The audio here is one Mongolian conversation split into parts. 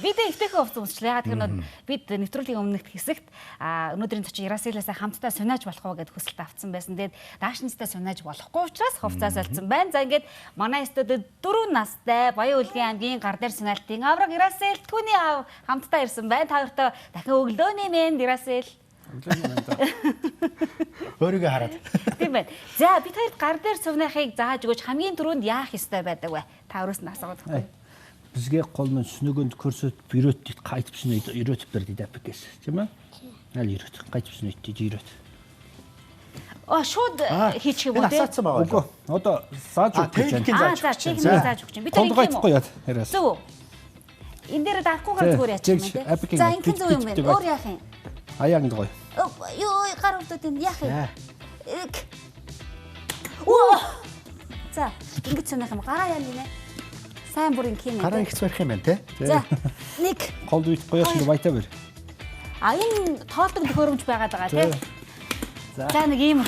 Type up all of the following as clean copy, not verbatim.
Бид эвтэйхэн хувцас өмсчлээ. Яагаад гэвэл бид нэвтрүүлгийн өмнөх хэсэгт өнөөдрийн зочин Ерасилээс хамтдаа сунааж болох уу гэд хүсэлт авсан байсан. Тэгээд даашинцтай сунааж болохгүй учраас хувцас солилцсон байна. За ингээд манай студид 4 настай Баян-Үлгийн аймгийн гар дээр сунаалтын авраг Ерасил түүний аав хамтдаа ирсэн байна. Та хоёртоо дахин өглөөний мэнд, Ерасил. Өглөөний мэнд. Өөрийгөө хараад. Тийм байна. За бид хоёрт гар дээр сувнахыг зааж өгөөч, хамгийн түрүүнд яах ёстой байдаг вэ? Та өөрөөс нь асуугаад өгөхгүй. Бізге қолмен түсінігіңді көрсөтіп үйрет дейді, қайтып түсінеді, үйретіп бер дейді әпекесі. Тийм ээ? Аль үйрет, қайтып түсінеді дейді, үйрет. А шууд хийчих юм уу Энэ те? асаацсан байгаа. Үгүй, одоо зааж өгөх гэж техникийг байна. Аа зааж за өгч чинь. техник зааж өгч чинь. Бид Қолд хоёр юм уу? гайтахгүй яа. Яриас. Зөв үү? Энэ дээр дарахгүйгээр Тий, зүгээр яачих юм тэгж, те. апикийн За ингэн зөв юм бит- байна. бит- Өөр яах юм? Аяаг гоё. Юу гар өвдөд энэ яах юм? За. Эг. Оо. За ингэж соних юм. Гараа яа нэ? Сайн бүр ингэх юм. Гараа те. их барих юм байна те. За нэг. Қолд үйтіп қоясың деп айта бер. А энэ тоолдог төхөөрөмж байгаад байгаа тий. За. За нэг ийм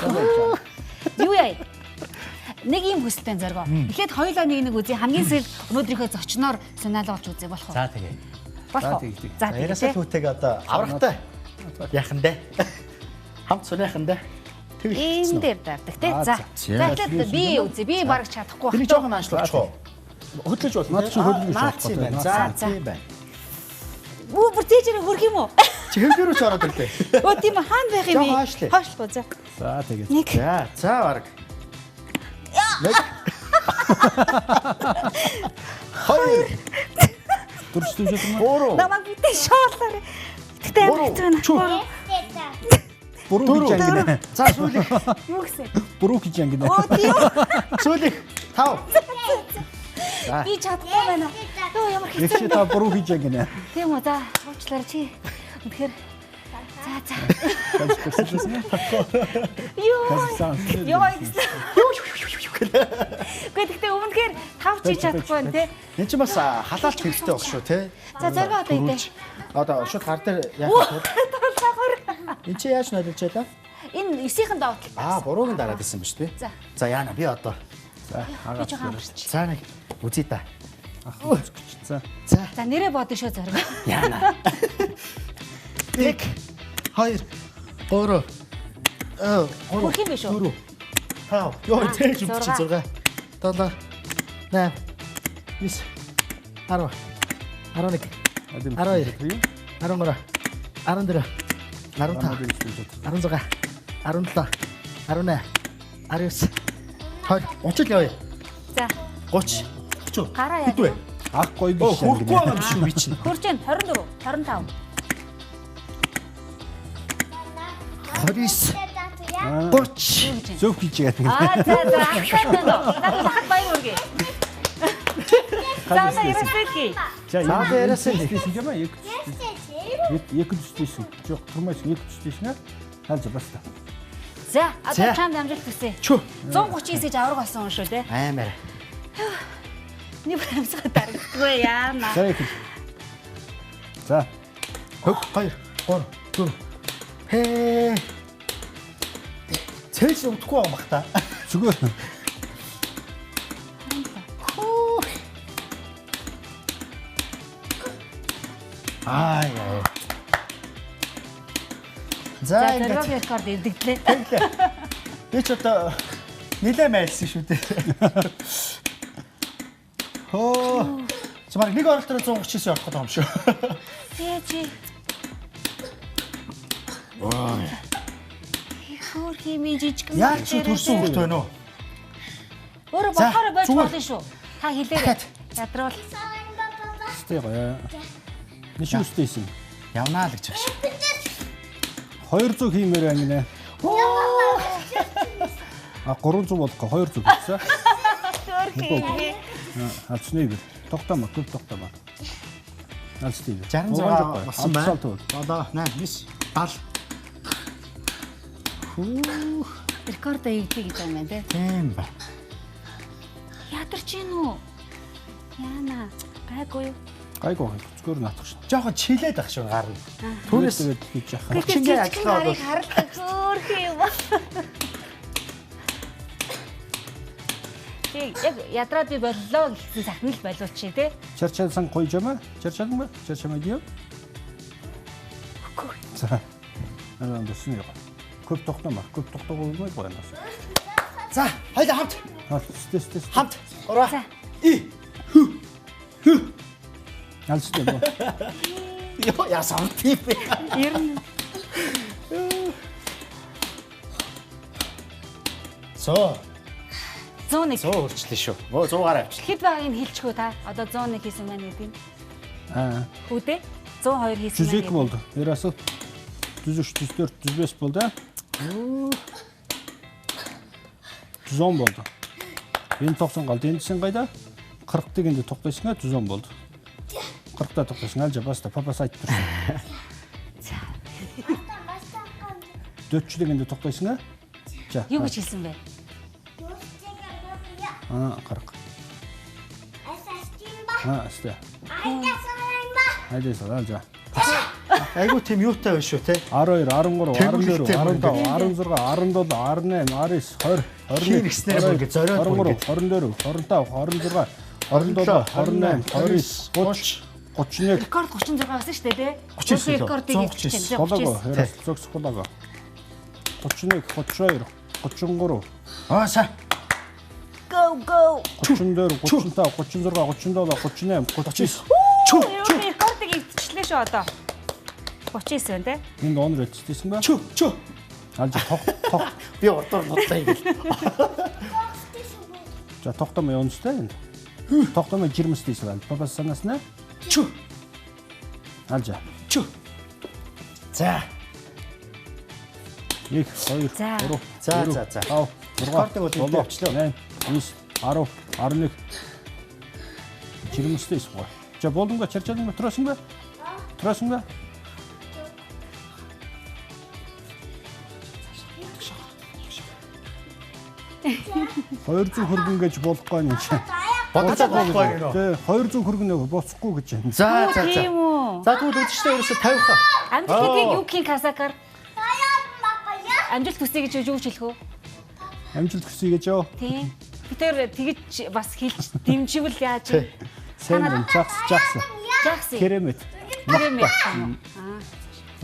юу яа? Нэг ийм хүсэлтэй зоргоо. Эхлээд хоёулаа нэг нэг үзье. Хамгийн сүүлд өнөөдрийнхөө зочноор сунаалуулж үзье болох уу? За тэгээ. Болох За, уу? тэг, тэг. За За тэгээ. яриасаа түүтэйг одоо аврахтай. Яхан дээ. Хамт сунахан дээ. Тэг Энэ дээр дардаг тий. Аа, За. за. За эхлээд би үзье. Би бараг чадахгүй Тэрийг байх. жоохон наашлуулчих уу? Хөдлөж болно. Наад чинь хөдлөж Наац юм байна. болох. За За. тийм байна. Үу бүр тийжэрэ хөрх юм уу? Чи хөвдөр рүү ч ороод ирлээ. Өө тийм үү, хаана байх юм бэ? Жоохон хойшлээ. Хойшлох уу за. За тэгээд. Нэг. За за бараг. Нэг. Хоёр. Дөрөв дөрөв юм уу? Гурав. Намайг битээ шоолоор. Тэгтээ амар Гурав. хэцүү байна. Чү. Гурав. Бүрүү гэж ангина. За сүүлих. Юу гэсэн? Бүрүү гэж ангина. Өө тийм үү? Сүүлих. Тав. За. Би чадахгүй байна. Йоо ямар хэцүү. Их чи та бүрүү гэж ангина. Тийм үү за уучлаарай чи. Үнэхээр за за. Йоо. Йоо гэсэн. Үгүй гэхдээ өмнөхөр тав чи чадахгүй байна те. Энд чинь бас халаалт хэрэгтэй баг шүү те. За, зориго одоо идэ. Одоо шууд гар дээр яах вэ? Толгойгоор. Энд чи яаж нөлөөлж байлаа? Энэ 9-ийн давуу тал. Аа, бурууг нь дараад исэн ба шүү дээ. За. За яана би одоо. За Би жоохон амарч. За нэг үзье та. За. За. За нэрээ бодно шүү зориго. Яана. 1 2 3 3 Хүрх юм биш үү? 4 5 Йоо, зээж үгүй чи 6. 6 7 8 9 10 11 12 13 14 15 16 17 18 19 20 30 л явъя. За 30 30. Гараа яа. Хэд вэ? Ах гоё Оо, гэж хүрхгүй байгаа юм шүү би чинь. Хурж байна 24 25. 29 30 Зөв гэж яадаг. Аа за за ахтай байна уу? За хат баяр хүргэе. За за ерөөсөө. За За, яриасаа л. істейсің жама екі екі түстейсің. Жоқ, тұрмайсың, екі түстейсің, а? Хәзір баста. За одоо За. чамд амжилт хүсье. Чү. 139 гэж авраг болсон юм шүү те. Аймаар. Нэг бүр амьсгаа дарагдгүй яана. За екі. За. 1 2 3 4 Хээ. Цээж өгдөхгүй байгаа юм бах та. Зүгээр. Аа яа. За За ингээд зориог рекорд эвдэгдлээ. тэглээ. Би ч одоо нилээ майлсан шүү дээ. Хөө. Чамаар нэг оролтоор 139 орох гэдэг юм шүү. Тий чи. Их хөөр химийн жижигэн. Яаж ч төрсөн хөлт байна уу? Өөрөө За, болохоор болж зүгээр. болно шүү. Та хэлээрэй. Дахиад. Ядруул. Істей гоё. Нишүү істейсің. Явнаа л гэж байна шүү. 200 хиймээр байна гинэ. А 300 болохгүй 200 гэсэн. Хөөр химийн. Алцны бир. Тоқтама, көп тоқтама. Алцны бир. 66 болсон байна. 66. 7 8 9 70. Хүүх. Рекорд эвдээ гэж байгаа юм байна те. Тийм ба. Ядарч гин үү? Яна. Гайгүй юу? Гайгүй зүгээр наатах шин. Жохон чилээд ах шүү гарна. Түүнээс тэгээд хийж яхаа. Гэхдээ Чингээ жижигэн ажиллаа гарыг харалдаг хөөрхөн юм. Чи Чи яг ядраад би боллоо гэсэн цагт нь л болиулчих тий. Чарчалсан гойжама? Чарчалсан ба? Чарчамаа диyor? За. Ана дэсэн яг. Көп тогтома. Көп тогтоог болмой гоё. За, хоёлаа хамт. Стэс стэс. Хамт. 3. И. Хү. Алстай бо. Йоо, яасан тийм бэ? Ер нь 100. 101. 100 хүрчлээ шүү. Мөө 100 гараа авчлаа. Хэд байгааг нь хэлчихүү та. Одоо 101 хийсэн байна гэдэг юм. Аа. Хүү дээ? 102 хийсэн байна. 102 болды. Ерасыл 103, 104, 105 болды. 110 болды. Енді 90 қалды. Енді сен қайда? 40 дегенде тоқтайсың, 110 болды. 40-та тоқтайсың. Әлжа баста, папасы айтып тұрсын. 400 дегенде тоқтайсың, а? Юу гэж хэлсэн бэ? Аа, 40. Аа, өстэй. Айдаа сал, алжа. Айгуу тийм юутай байна шүү те. 12, 13, 14, 15, 16, 17, 18, 19, 20, 21, гэснээр бүр ингэ зориод бүр 23, 24, 25, 26, 27, 28, 29, 30, 31. Рекорд 36 байсан шүү дээ те. 39 рекордыг 139. Болоогүй, хэрэг зогсох болоогүй. 31, 32, 33. Аа, са. Go go. 34, 35, 36, 37, 38, 39. Чү, чү. Рекордыг эвдчихлээ шүү одоо. 39 байна те. Энд онор эцтэйсэн ба? Чү, чү. Алж тох тох. Би урдуур нудлаа ингэ. За тогтомо явуулстай энд. Тогтомо 20 дейсің байна. Папа санасна? Чү. Алжа. Чү. За. 1 2 3 За за за. 5 6 Рекордыг бол энд авчлаа. 8 9 10 11 20 дейсің ғой. За болдың ба? Чарчадың ба? Тұрасың ба? Тұрасың ба? 200 хөргөн гэж болохгүй юм чи. Бодож болохгүй гэнэ. Тэ 200 хөргөнөө боцохгүй гэж байна. За за за. Тийм үү. За тэгвэл үзэгчдээ ерөөсө 50 хаа. Амжилт гэдгийг юу гэх касакар? Амжилт хүсье гэж юу хэлэх вэ? Амжилт хүсье гэж юу? Тийм. Би тэр тэгж бас хэлж дэмживэл яаж вэ? Сайн юм. Жакс жакс. Жакс. Керемет. Керемет.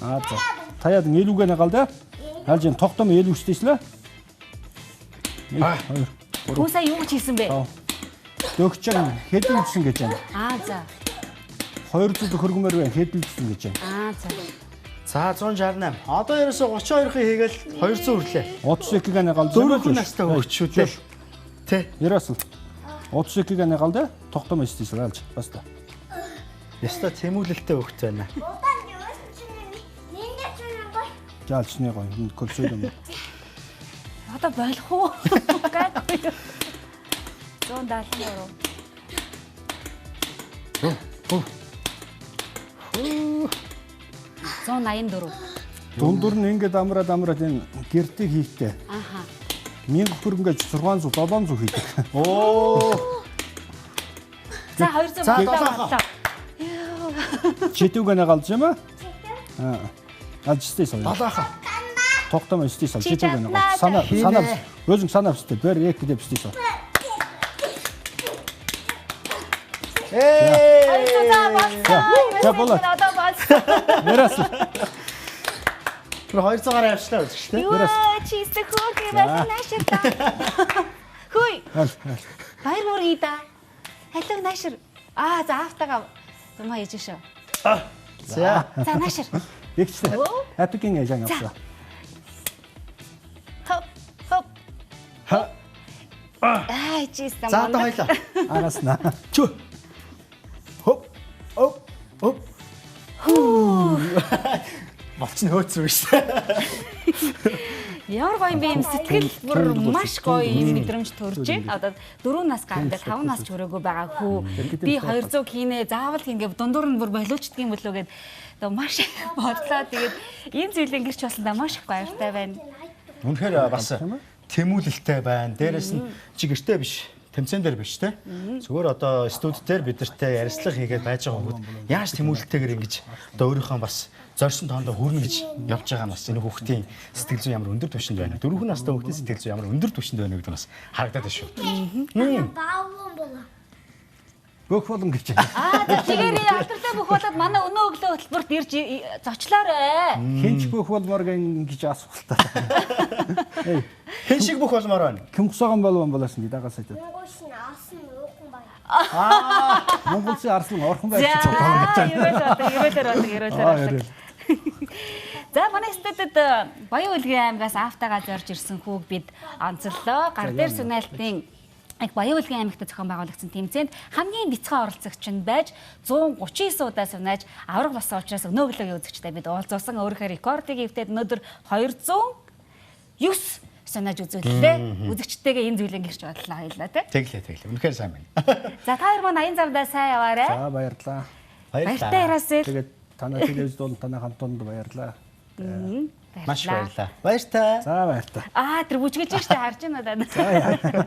Аа за. Таяад нэлүүгээ нагаал да. Алж энэ тогтоом эл үстэйслээ. 1 2 3 Хүн сая юу гэж хэлсэн бэ? Дөгчэн хэдэн үтсэн гэж байна. Аа за. 200 хөргөмөр байна хэдэн үтсэн гэж байна. Аа за. За 168. Одоо ерөөсө 32-ын хийгээл 200 хүрлээ. 31-г нагаал. Дөрвөн настай хөгч шүү дээ. Тэ. Ерөөсөл 32-г нагаал да. Тогтоом эстийсэл алж баста. Яста тэмүүлэлтэй хөгч байна. Жаалчны гоё көлсөд юм. Одоо болох уу? Гайгүй. 173. Хөө. 184. Дундуур нь ингээд амраад амраад энэ гэртийг хийхдээ. Аха. 1000 хөрөнгөж 600 700 хийдэг. Оо. За 200 боллоо. Читүүг нагалж юм аа? Аа. Алж истээс. Долоохон. Тогтоом истээс. Читүүг нагалж. Санаа санаа өзүң санаа бистэ. Бэр эк деп истээс. Ээ. 200 болсон. За болоо. Одоо болсон. Ярас. Тэр 200 гараа явчлаа үзэгч тэ. Юу чи ихтэй хөөх юм байна наашир та. Хүй. Баяр мөр да. Халив наашир. Аа за аавтайгаа юм хийж шүү. За. За наашир. Игчтэй. Апикийн яжан явсан. Хоп хоп. Ха. Аа чи ихтэй. За одоо хоёлаа. Агаасна. Чү. Хоп. Оп. Оп. Болчин хөөцсөн биш. Ямар гоё юм бэ юм сэтгэл бүр маш гоё юм мэдрэмж төрж байна. Одоо 4 нас гардаг 5 нас ч хүрээгүй байгаа хүү. Би 200 хийнэ заавал хийнэ дундуур нь бүр болиулчдаг юм болоо гэд одоо маш их бодлоо. Тэгээд ийм зүйлийг гэрч болсондаа маш их баяртай байна. Үнэхээр бас тэмүүлэлтэй байна. Дээрэс нь чи гэртээ биш. Тэмцээн дээр биш те. Зүгээр одоо студ дээр бид нартай ярилцлага хийгээд байж байгаа хүмүүс яаж тэмүүлэлтэйгээр ингэж одоо өөрийнхөө бас Зорьсон тоондоо хүрнэ гэж явж байгаа нь бас энэ хүүхдийн сэтгэл зүйн ямар өндөр түвшинд байна. 4 настай хүүхдийн сэтгэл зүйн ямар өндөр түвшинд байна гэдэг нь бас харагдаад байна шүү. Бааван болоо. Бөх болон гэж. Аа тэгэхээр алдартай бүх болоод манай өнөө өглөө хөтөлбөрт ирж зочлоорой. Хинч бөх болмоор гэн гэж асуултаа. Хэн шиг бүх болмоор байна? Ким құсаған балуан боласың дейді ағасы айтады. Монголсын асан уухан бай. Монголсын арслан орхон За байж ерөөл болдог, ерөөлөр болдог, ерөөлөр болдог. За манай студид Баян Үлгийн аймгаас автагаа зорж ирсэн хүүг бид онцоллоо. Гар дээр сүнэлтийн яг Баян Үлгийн аймагт зохион байгуулагдсан тэмцээнд хамгийн бяцхан оролцогч нь байж 139 удаа сунааж авраг болсон учраас өнөө өглөөгийн үзэгчтэй бид уулзуулсан. Өөрийнхөө рекордыг эвдээд өнөөдөр 209 сунааж үзүүллээ. Үзэгчтэйгээ энэ зүйлийг гэрч бодлоо хоёлаа тий. Тэглээ тэглээ. Үнэхээр сайн байна. За та хоёр маань аян замдаа сайн яваарай. За баярлалаа. Баяртай Ярасэл. Тэгээд танай телевиз дуулан танай хамт олонд баярлалаа. Маш баярлалаа. Баяртай. За баяртай. Аа тэр бүжгэлж штэ харж байна даа. За яа.